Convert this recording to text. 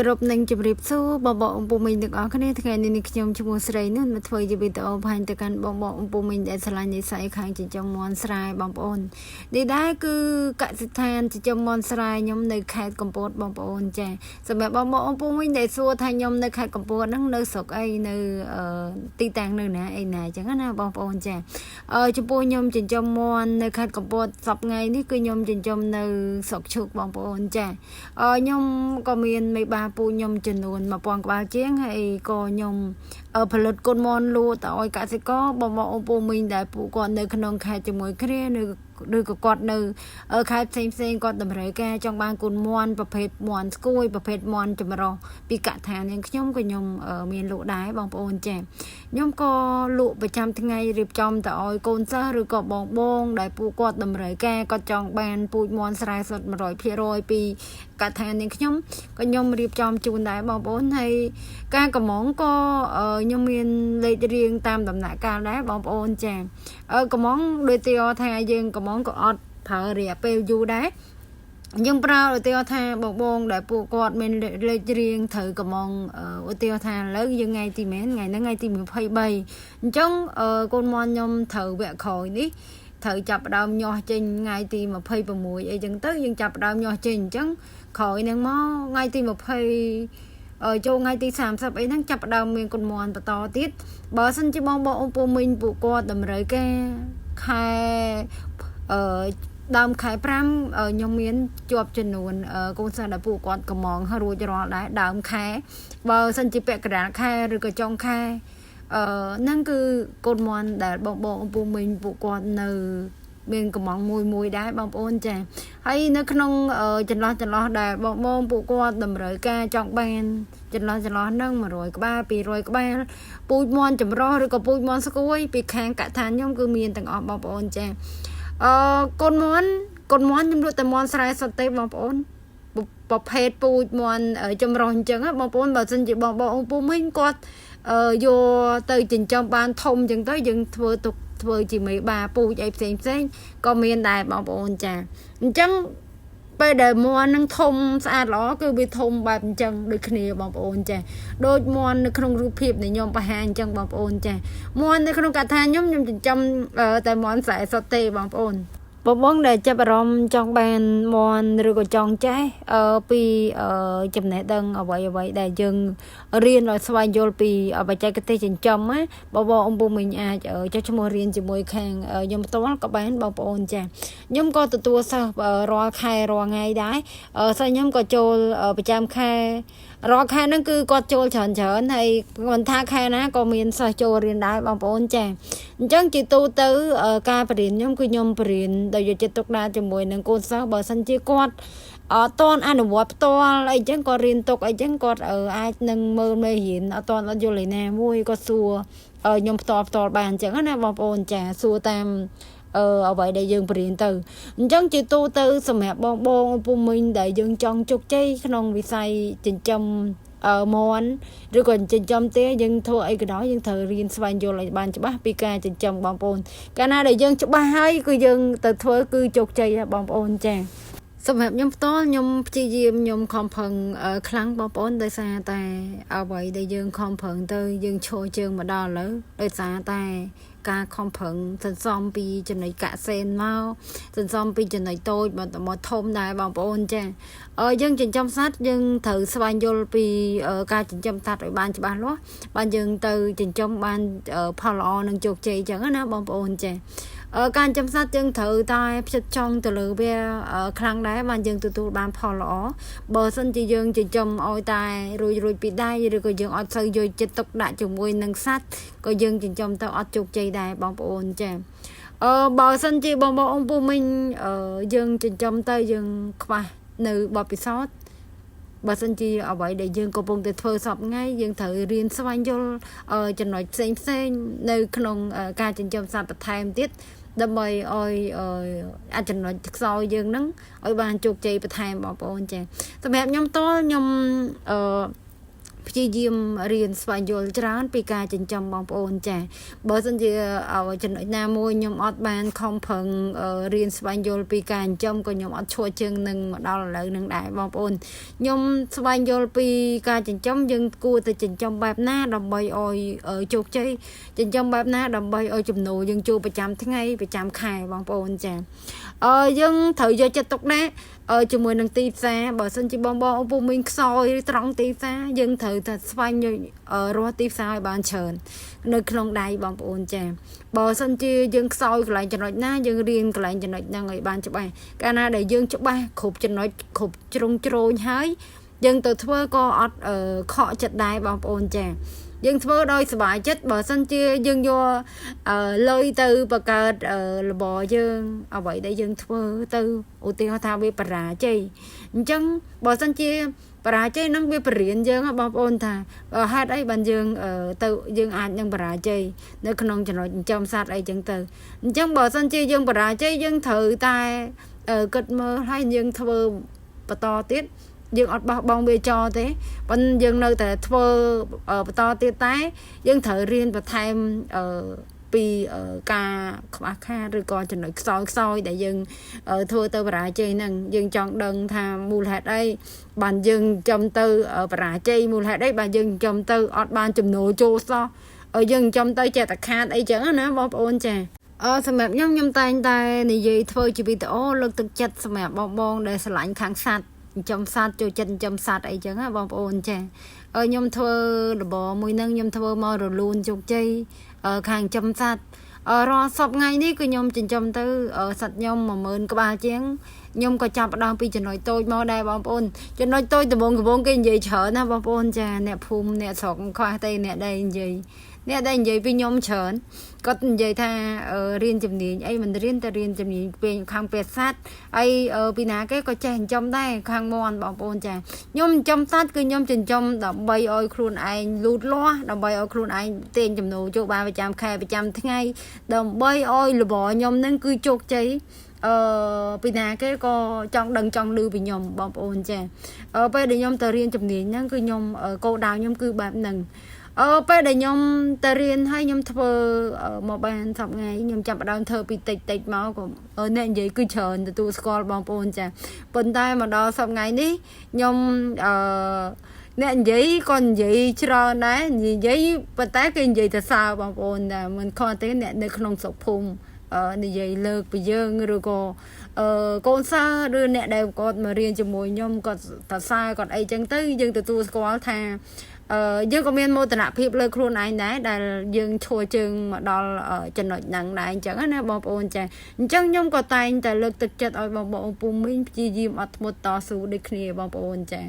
គ្រប់នឹងជម្រាបសួរបងបងអំពូមីងទាំងអស់គ្នាថ្ងៃនេះនេះខ្ញុំឈ្មោះស្រីនោះមកធ្វើជាវីដេអូបង្ហាញទៅកាន់បងបងអំពូមីងដែលស្រឡាញ់និស័យខាងចិញ្ចឹមមាន់ស្រែបងប្អូននេះដែរគឺកសិដ្ឋានចិញ្ចឹមមាន់ស្រែខ្ញុំនៅខេត្តកំពតបងប្អូនចាសម្រាប់បងបងអំពូមីងដែលសួរថាខ្ញុំនៅខេត្តកំពតហ្នឹងនៅស្រុកអីនៅទីតាំងនៅណាអីណាអញ្ចឹងណាបងប្អូនចាចំពោះខ្ញុំចិញ្ចឹមមាន់នៅខេត្តកំពតសប្តាហ៍ថ្ងៃនេះគឺខ្ញុំចិញ្ចឹមនៅស្រុកឈូកបងប្អូនចាខ្ញុំក៏មានមេបាពូខ្ញុំចំនួន1000ក្បាលជាងហើយក៏ខ្ញុំផលិតកូនមនលក់ទៅឲ្យកសិករបងប្អូនពូមីងដែលពួកគាត់នៅក្នុងខេត្តជាមួយគ្នានៅឬក៏គាត់នៅខេត្តផ្សេងផ្សេងគាត់តម្រូវការចង់បានកូនមន់ប្រភេទមន់ស្គួយប្រភេទមន់ចម្រុះពីកថានាងខ្ញុំក៏ខ្ញុំមានលក់ដែរបងប្អូនចាខ្ញុំក៏លក់ប្រចាំថ្ងៃរៀបចំទៅឲ្យកូនសិស្សឬក៏បងបងដែលពួកគាត់តម្រូវការគាត់ចង់បានពូជមន់ស្រែសុទ្ធ100%ពីកថានាងខ្ញុំក៏ខ្ញុំរៀបចំជូនដែរបងប្អូនហើយការកំងក៏ខ្ញុំមានលេខរៀងតាមដំណាក់កាលដែរបងប្អូនចាកំងដូចទីថាយើងកំងក៏អត់ប្រើរយៈពេលយូរដែរយើងប្រើឧទាហរណ៍ថាបងបងដែលពួកគាត់មានលេខរៀងត្រូវកំងឧទាហរណ៍ថាឥឡូវយើងថ្ងៃទីមែនថ្ងៃហ្នឹងថ្ងៃទី23អញ្ចឹងកូនមន់ខ្ញុំត្រូវវគ្គក្រោយនេះត្រូវចាប់ផ្ដើមញាស់ចេញថ្ងៃទី26អីចឹងទៅយើងចាប់ផ្ដើមញាស់ចេញអញ្ចឹងក្រោយហ្នឹងមកថ្ងៃទី20ចូលថ្ងៃទី30អីហ្នឹងចាប់ផ្ដើមមានកូនមន់បន្តទៀតបើសិនជាបងបងអូនពូមីងពួកគាត់តម្រូវការខែអឺដើមខែ5ខ្ញុំមានជាប់ចំនួនកូនសិស្សដែលពួកគាត់កំងរួចរាល់ដែរដើមខែបើសិនជាពាក់កណ្ដាលខែឬក៏ចុងខែអឺហ្នឹងគឺកូនមន់ដែលបងបងអំពូមីងពួកគាត់នៅមានកំងមួយមួយដែរបងប្អូនចាហើយនៅក្នុងចន្លោះចន្លោះដែលបងបងពួកគាត់តម្រូវការចង់បានចន្លោះចន្លោះហ្នឹង100ក្បាល200ក្បាលពូជមន់ចម្រោះឬក៏ពូជមន់ស្គួយពីខាងកថាខ្ញុំគឺមានទាំងអស់បងប្អូនចាអឺកូនមន់កូនមន់ខ្ញុំលក់តែមន់ស្រែសុទ្ធទេបងប្អូនប្រភេទពូជមន់ចម្រោះអញ្ចឹងបងប្អូនបើសិនជាបងបងពូមីងគាត់យកទៅចិញ្ចឹមបានធំអញ្ចឹងទៅយើងធ្វើទុកធ្វើជាមេបាពូជអីផ្សេងផ្សេងក៏មានដែរបងប្អូនចាអញ្ចឹងពេលដែលមន់នឹងធំស្អាតល្អគឺវាធំបែបអញ្ចឹងដូចគ្នាបងប្អូនចាដូចមន់នៅក្នុងរូបភាពដែលខ្ញុំបង្ហាញអញ្ចឹងបងប្អូនចាមន់នៅក្នុងកថាខ្ញុំខ្ញុំចិញ្ចឹមតែមន់ស្រែសុទ្ធទេបងប្អូនបងបងដែលចាប់អារម្មណ៍ចង់បានមន់ឬក៏ចង់ចេះពីចំណេះដឹងអ្វីអ្វីដែលយើងរៀនឲ្យស្វែងយល់ពីបច្ចេកទេសចិញ្ចឹមណាបងបងអំពូមីងអាចចុះឈ្មោះរៀនជាមួយខាងខ្ញុំផ្ទាល់ក៏បានបងប្អូនចាខ្ញុំក៏ទទួលសិស្សរាល់ខែរាល់ថ្ងៃដែរសិស្សខ្ញុំក៏ចូលប្រចាំខែរាល់ខែហ្នឹងគឺគាត់ចូលច្រើនច្រើនហើយមិនថាខែណាក៏មានសិស្សចូលរៀនដែរបងប្អូនចាអញ្ចឹងជាទូទៅការបរៀនខ្ញុំគឺខ្ញុំបរៀនដោយយកចិត្តទុកដាក់ជាមួយនឹងកូនសិស្សបើសិនជាគាត់អត់តន់អនុវត្តផ្ទាល់អីចឹងគាត់រៀនទុកអីចឹងគាត់អាចនឹងមើលមេរៀនអត់តន់អត់យល់ឯណាមួយគាត់សួរខ្ញុំផ្ទាល់ផ្ទាល់បានអញ្ចឹងណាបងប្អូនចាសួរតាមអឺអ្វីដែលយើងបរៀនទៅអញ្ចឹងជាទូទៅសម្រាប់បងបងពូមីងដែលយើងចង់ជោគជ័យក្នុងវិស័យចិញ្ចឹមអឺមន់ឬក៏ចិញ្ចឹមទេយើងធ្វើអីក៏ដោយយើងត្រូវរៀនស្វែងយល់ឲ្យបានច្បាស់ពីការចិញ្ចឹមបងប្អូនកាលណាដែលយើងច្បាស់ហើយគឺយើងទៅធ្វើគឺជោគជ័យបងប្អូនចាសម្រាប់ខ្ញុំផ្ទាល់ខ្ញុំព្យាយាមខ្ញុំខំប្រឹងខ្លាំងបងប្អូនដោយសារតែអ្វីដែលយើងខំប្រឹងទៅយើងឈរជើងមកដល់ឥឡូវដោយសារតែការខំប្រឹងសន្សំពីចំណុចកាក់សេនមកសន្សំពីចំណុចតូចមកធំដែរបងប្អូនចាយើងចិញ្ចឹមសត្វយើងត្រូវស្វែងយល់ពីការចិញ្ចឹមសត្វឲ្យបានច្បាស់លាស់បានយើងទៅចិញ្ចឹមបានផលល្អនិងជោគជ័យអញ្ចឹងណាបងប្អូនចាការចិញ្ចឹមសត្វយើងត្រូវតែផ្ចិតចង់ទៅលើវាខ្លាំងដែរបានយើងទទួលបានផលល្អបើសិនជាយើងចិញ្ចឹមឲ្យតែរួចរួចពីដៃឬក៏យើងអត់សូវយកចិត្តទុកដាក់ជាមួយនឹងសត្វក៏យើងចិញ្ចឹមទៅអត់ជោគជ័យដែរបងប្អូនចាអឺបើសិនជាបងប្អូនពូមីងយើងចិញ្ចឹមទៅយើងខ្វះនៅបទពិសោធន៍បើសិនជាអ្វីដែលយើងកំពុងតែធ្វើសពថ្ងៃយើងត្រូវរៀនស្វែងយល់ចំណុចផ្សេងផ្សេងនៅក្នុងការចិញ្ចឹមសត្វបន្ថែមទៀតដើម្បីឲ្យអាចចំណុចខ្សោយយើងហ្នឹងឲ្យបានជោគជ័យបន្ថែមបងប្អូនចាសម្រាប់ខ្ញុំតលខ្ញុំអឺ ព្យាយាមរៀនស្វែងយល់ច្រើនពីការចិញ្ចឹមបងប្អូនចាបើសិនជាឲ្យចំណុចណាមួយខ្ញុំអត់បានខំប្រឹងរៀនស្វែងយល់ពីការចិញ្ចឹមក៏ខ្ញុំអត់ឈរជើងនឹងមកដល់ឥឡូវនឹងដែរបងប្អូនខ្ញុំស្វែងយល់ពីការចិញ្ចឹមយើងគួរតែចិញ្ចឹមបែបណាដើម្បីឲ្យជោគជ័យចិញ្ចឹមបែបណាដើម្បីឲ្យចំណូលយើងចូលប្រចាំថ្ងៃប្រចាំខែបងប្អូនចាយើងត្រូវយកចិត្តទុកដាក់ជាមួយនឹងទីផ្សារបើសិនជាបងបងឪពុកមីងខ្សោយឬត្រង់ទីផ្សារយើងត្រូវតែស្វែងរកទីផ្សារឲ្យបានច្រើននៅក្នុងដៃបងប្អូនចាបើសិនជាយើងខ្សោយកន្លែងចំណុចណាយើងរៀនកន្លែងចំណុចហ្នឹងឲ្យបានច្បាស់កាលណាដែលយើងច្បាស់គ្រប់ចំណុចគ្រប់ជ្រុងជ្រោយហើយយើងទៅធ្វើក៏អត់ខកចិត្តដែរបងប្អូនចាយើងធ្វើដោយសប្បាយចិត្តបើសិនជាយើងយកលុយទៅបង្កើតរបរយើងអ្វីដែលយើងធ្វើទៅឧទាហរណ៍ថាវាបរាជ័យអញ្ចឹងបើសិនជាបរាជ័យហ្នឹងវាបរៀនយើងបងប្អូនថាហេតុអីបានយើងទៅយើងអាចនឹងបរាជ័យនៅក្នុងចំណុចចិញ្ចឹមសត្វអីចឹងទៅអញ្ចឹងបើសិនជាយើងបរាជ័យយើងត្រូវតែគិតមើលហើយយើងធ្វើបន្តទៀតយើងអត់បោះបង់វាចោលទេប៉ុន្តែយើងនៅតែធ្វើបន្តទៀតតែយើងត្រូវរៀនបន្ថែមពីការខ្វះខាតឬក៏ចំណុចខ្សោយខ្សោយដែលយើងធ្វើទៅបរាជ័យហ្នឹងយើងចង់ដឹងថាមូលហេតុអីបានយើងចំទៅបរាជ័យមូលហេតុអីបានយើងចំទៅអត់បានចំណូលចូលសោះយើងចំទៅចេះតែខាតអីចឹងណាបងប្អូនចាសម្រាប់ខ្ញុំខ្ញុំតែងតែនិយាយធ្វើជាវីដេអូលើកទឹកចិត្តសម្រាប់បងបងដែលស្រឡាញ់ខាងសត្វចិញ្ចឹមសត្វចូលចិត្តចិញ្ចឹមសត្វអីចឹងណាបងប្អូនចាខ្ញុំធ្វើរបរមួយហ្នឹងខ្ញុំធ្វើមករលូនជោគជ័យខាងចិញ្ចឹមសត្វរាល់សប្តាហ៍ថ្ងៃនេះគឺខ្ញុំចិញ្ចឹមទៅសត្វខ្ញុំ10000ក្បាលជាងខ្ញុំក៏ចាប់ផ្ដើមពីចំណុចតូចមកដែរបងប្អូនចំណុចតូចដំបងគេនិយាយច្រើនណាបងប្អូនចាអ្នកភូមិអ្នកស្រុកខ្វះទេអ្នកដែលនិយាយអ្នកដែលនិយាយពីខ្ញុំច្រើនគាត់និយាយថារៀនជំនាញអីមិនរៀនតែរៀនជំនាញពេលខាងពេទ្យសត្វហើយពីណាគេក៏ចេះចិញ្ចឹមដែរខាងមន់បងប្អូនចាខ្ញុំចិញ្ចឹមសត្វគឺខ្ញុំចិញ្ចឹមដើម្បីឲ្យខ្លួនឯងលូតលាស់ដើម្បីឲ្យខ្លួនឯងទាញចំណូលចូលបានប្រចាំខែប្រចាំថ្ងៃដើម្បីឲ្យរបរខ្ញុំនឹងគឺជោគជ័យពីណាគេក៏ចង់ដឹងចង់ឮពីខ្ញុំបងប្អូនចាពេលដែលខ្ញុំទៅរៀនជំនាញហ្នឹងគឺខ្ញុំគោលដៅខ្ញុំគឺបែបហ្នឹងពេលដែលខ្ញុំទៅរៀនហើយខ្ញុំធ្វើមកបានសប្ថ្ងៃខ្ញុំចាប់ផ្ដើមធ្វើពីតិចតិចមកក៏អ្នកនិយាយគឺច្រើនទទួលស្គាល់បងប្អូនចាប៉ុន្តែមកដល់សប្ថ្ងៃនេះខ្ញុំអ្នកនិយាយក៏និយាយច្រើនដែរនិយាយប៉ុន្តែគេនិយាយទៅសើបងប្អូនតែមិនខុសទេអ្នកនៅក្នុងស្រុកភូមិនិយាយលើកពីយើងឬក៏កូនសិស្សឬអ្នកដែលគាត់មករៀនជាមួយខ្ញុំគាត់តសើគាត់អីចឹងទៅយើងទទួលស្គាល់ថាយើងក៏មានមោទនភាពលើខ្លួនឯងដែរដែលយើងឈរជើងមកដល់ចំណុចហ្នឹងដែរអញ្ចឹងណាបងប្អូនចាអញ្ចឹងខ្ញុំក៏តែងតែលើកទឹកចិត្តឲ្យបងប្អូនពូមីងព្យាយាមអត់ធ្មត់តស៊ូដូចគ្នាបងប្អូនចា។